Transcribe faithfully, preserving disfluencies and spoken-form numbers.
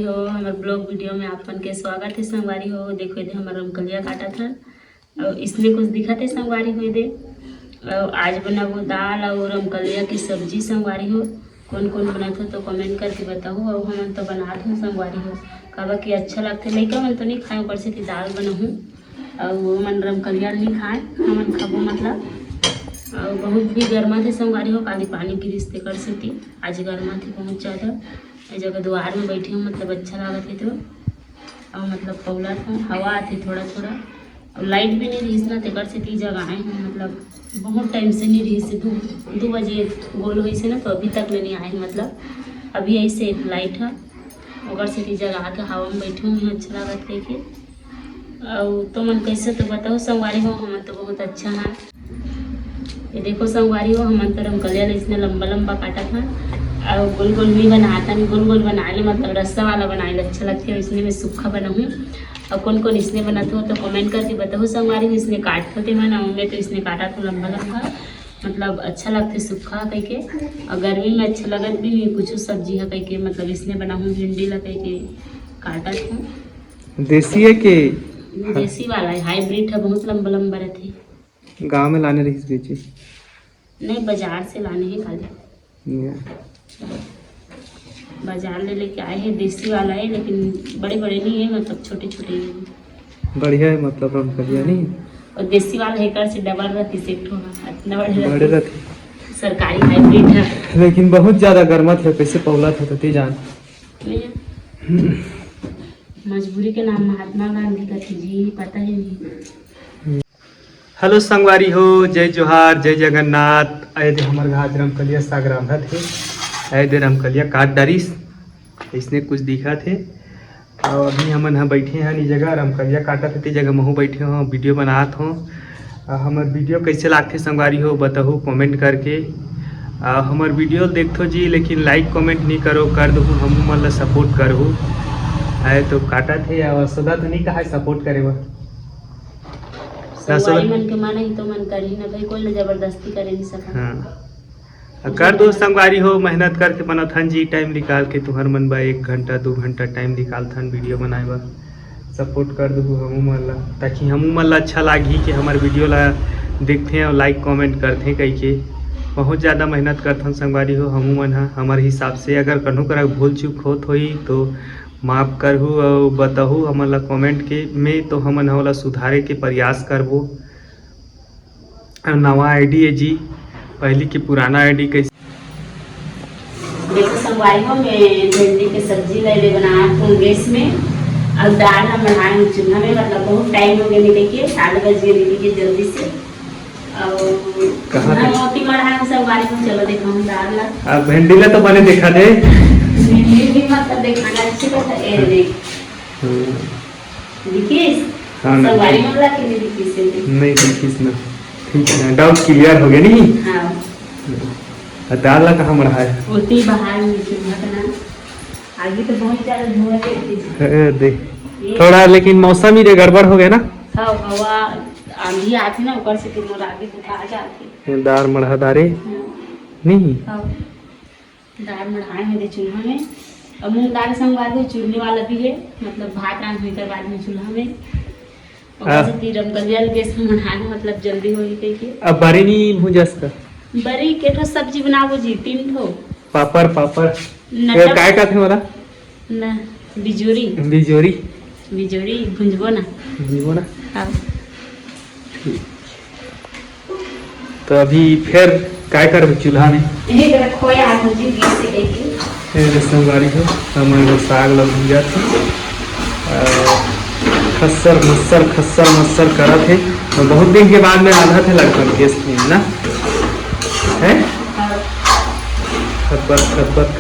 हो, हमर blog video में आप मन के स्वागत है संगवारी हो। देखो, एदे हमर रमकलिया काटत हन, अउ इसने कुछ दिखत है संगवारी हो एदे। अउ आज बनाबो दाल अउ रमकलिया की सब्जी संगवारी हो। कौन कौन बनात हो तो कमेंट करके बताओ। अउ हमन तो बनात हन संगवारी हो, काबर कि अच्छा लगथे। लइका मन तो नहीं खाए, ओकर सेती दाल बनाहूँ। अउ ओमन रमकलिया नहीं खाए, हमन खाबो मतलब। अउ बहुत भी गरमा थे संगवारी हो, काली पानी गिरिस तेकर सेती आज गरमा थे बहुत ज़्यादा। ए जगह दुआर में बैठी हूँ, मतलब अच्छा लागत है तो। अउ मतलब पौला था, हवा आथे थोड़ा थोड़ा। अउ लाइट भी नहीं रहीस ना, तेकर सेती जगह आए हूँ, मतलब बहुत टाइम से नहीं रहीस, दू दू बजे गोल होइस ना, तो अभी तक ले नहीं आए, मतलब अभी ऐसे लाइट है, ओकर सेती जगह आके हवा में बैठी हूँ, अच्छा लागत है कि। अउ तो मन कैसे तो बताओ संगवारी हो, हमन तो बहुत अच्छा है। ये देखो संगवारी हो, हमन तो रमकलिया ले इसने लंबा लंबा काटत हन, अउ गोल गोल नहीं बनात हन। गोल गोल बनाए ले मतलब रस्सा वाला बनाए ले अच्छा लगथे, इसने में सूखा बनाहूँ। अउ कौन कौन इसने बनात हो तो कमेंट करके बताओ संगवारी हो। इसने काटत हो ते मन, अउ मैं तो इसने काटत हूँ लंबा लंबा, मतलब अच्छा लगथे सूखा कह के। अउ गर्मी में अच्छा लगत भी नहीं कुछ सब्जी है कह के, मतलब इसने बनाहूँ भिंडी ला कह के काटत हूँ। देसी है कि? देसी वाला है, हाइब्रिड है, बहुत लंबा लंबा रहते। गांव में लाने रहिस बेचे? नहीं, बाजार से लाने हैं खाली। बाजार ले लेके आए हैं, देसी वाला है, लेकिन बड़े बड़े नहीं है, मतलब छोटे छोटे ही हैं। बढ़िया है, मतलब रमकलिया नहीं। और देसी वाला है, कर से डबल रहती, सेट होगा, इतना बड़े बड़े रहते। रहते। सरकारी हाइब्रिड है। लेकिन बहुत ज्यादा गर्मा थे, कैसे पौला थे तो ते जान। नहीं है। मजबूरी के नाम महात्मा गांधी का थी जी, पता ही नहीं। हेलो संगवारी हो, जय जोहार, जय जगन्नाथ। आए दे हमर घात रमकलिया साग रांधत हे। आए दे रमकलिया काट डारिस, इसने कुछ दिखत हे। अउ अभी हमन ह बैठे हन ई जगह, रमकलिया काटत हे ते जगह महू बैठे हों, वीडियो बनात हों। अउ हमर वीडियो कैसे लागथे संगवारी हो, बताहू कमेंट करके। अउ हमर वीडियो देखथो जी, लेकिन लाइक कमेंट नहीं करो, कर दहू, हमू मन ला सपोर्ट करहू। आए तो काटत हे, अउ असोदा तो नहीं कहा सपोर्ट करे बर। संगवारी मन के मन ही तो मन करही ना भाई, कोई ला जबरदस्ती करे नहीं सकत। हाँ। आ, कर दो संगवारी हो, मेहनत करके बनाथन जी, टाइम निकाल के तुहर मन बा एक घंटा दो घंटा टाइम निकालथन वीडियो बनाए बर। सपोर्ट कर दो हमू मन ला, ताकि हमू मन ला अच्छा लागही कि हमर वीडियो ला देखथे अउ लाइक कमेंट करथे कहिके। बहुत ज़्यादा मेहनत करथन संगवारी हो हमू मन ह। हमर हिसाब से अगर कन्हू करा भूल चूक होत होही तो माफ करहू अउ बताहू हमन ला कमेंट के में, तो हमन ह ओला सुधारे के प्रयास करबो। अउ नवा आईडी है जी, पहली के पुराना आईडी कैसे? देखो संगवारी हो, मैं भिंडी के सब्जी ले ले बनाए हूँ गैस में, और दाल हम बनाए हूँ चूल्हा में। मतलब बहुत टाइम हो गया निकल के, सात बज गए निकल के जल्दी से। और कहाँ चूल्हा पे? मोती मढ़ा है संगवारी हो, चलो देखो हम दाल ला। अब भिंडी ला तो बने देखा दे। भिंडी भी मतलब दिखाना अच्छी बात है, ए देख। हम्म। दिखिस? हाँ, संगवारी नहीं। मन ला कि नहीं दिखिस हे? नहीं दिखिस ना। ठीक है, डाउट क्लियर हो गया नहीं? हाँ। आ दाल ला कहाँ मढ़ाए? ओती बाहर में चूल्हा का नाम। आगे तो बहुत ज्यादा धुआं देती थी। ए, दे। ये थोड़ा लेकिन मौसम ही रे गड़बड़ हो गया ना? हाँ, हवा आंधी आती ना, ऊपर से तो मोर आगे बुता जाती। ये दाल मढ़ा दारे। हाँ। नहीं? हाँ। दाल मढ़ाए हे दे चूल्हा में। और मूंग दाल संगवारी हो, चूल्हे वाला भी है, मतलब भात रांध हुई कर बाद में चूल्हा में। और आ। वैसे ती रमकलिया गैस में मढ़ाए, मतलब जल्दी होही कह के। अब बरी नहीं भुजस का? बरी के ठो सब्जी बनाबो जी, तीन ठो। पापड़, पापड़। न ये टम- काय का थे वाला? न, बिजोरी। बिजोरी। बिजोरी भुंजबो ना। भुंजबो ना। हाँ। ठीक। तो अभी फिर काय करबे चूल्हा में? ये जरा खोया भुंजी गैस से लेके। ये रे संगवारी हो, हम एगो साग ला भुंजत हे। आ, खस्सर मस्सर, खस्सर मस्सर करत हे। तो बहुत दिन के बाद में रांधत हे लगभग गैस में, ना? है? हाँ। खतबत, खतबत